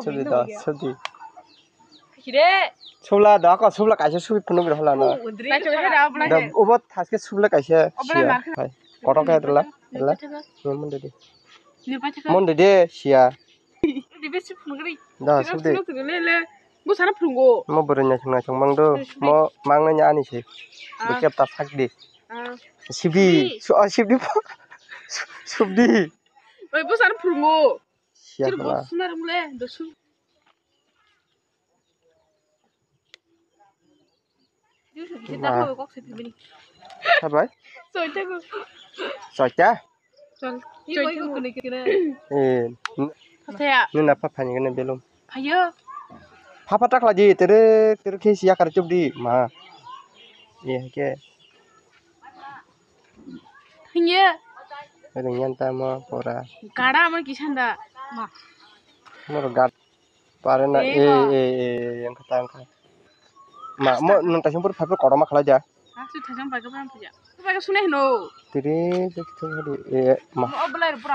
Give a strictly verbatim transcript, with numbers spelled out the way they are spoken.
Subdi da, subdi. Subla da, ako subla kaisa subi phunuk rw hala na. Da, obo thaske subla kaisa siya. Hai, kotor kaya dala, dala. Mon de de. Mon de de, siya. Da, subdi. Mo bwrwi naising naising mang do. Mo mang nai ani se. Bwkhe ta sak di. Sibdi. Su-, ah, sibdi. Su-, subdi. Oi, bo sar phurungo. Siya kala. Suna rumle, dosu. Sabai. Soita. Soita? Chol. Soita. Eh. Saya. Nina pa phani kene belum. Phayo. Pha pha takla di, tere, tere khe siya kar chup di, ma. Ye ke. Hinye. Ringyan ta mo pora. Gada mo kisanda. Ma. Mo gad. Pare na, eh, eh, eh, yang kata, yang kata. Ma, mo nang tasing pur pha pha koroma khalai ja. Aku tasing pha pha pha. Pha sune no. Tere, tere, tere, eh, ma. Mo oblai pura.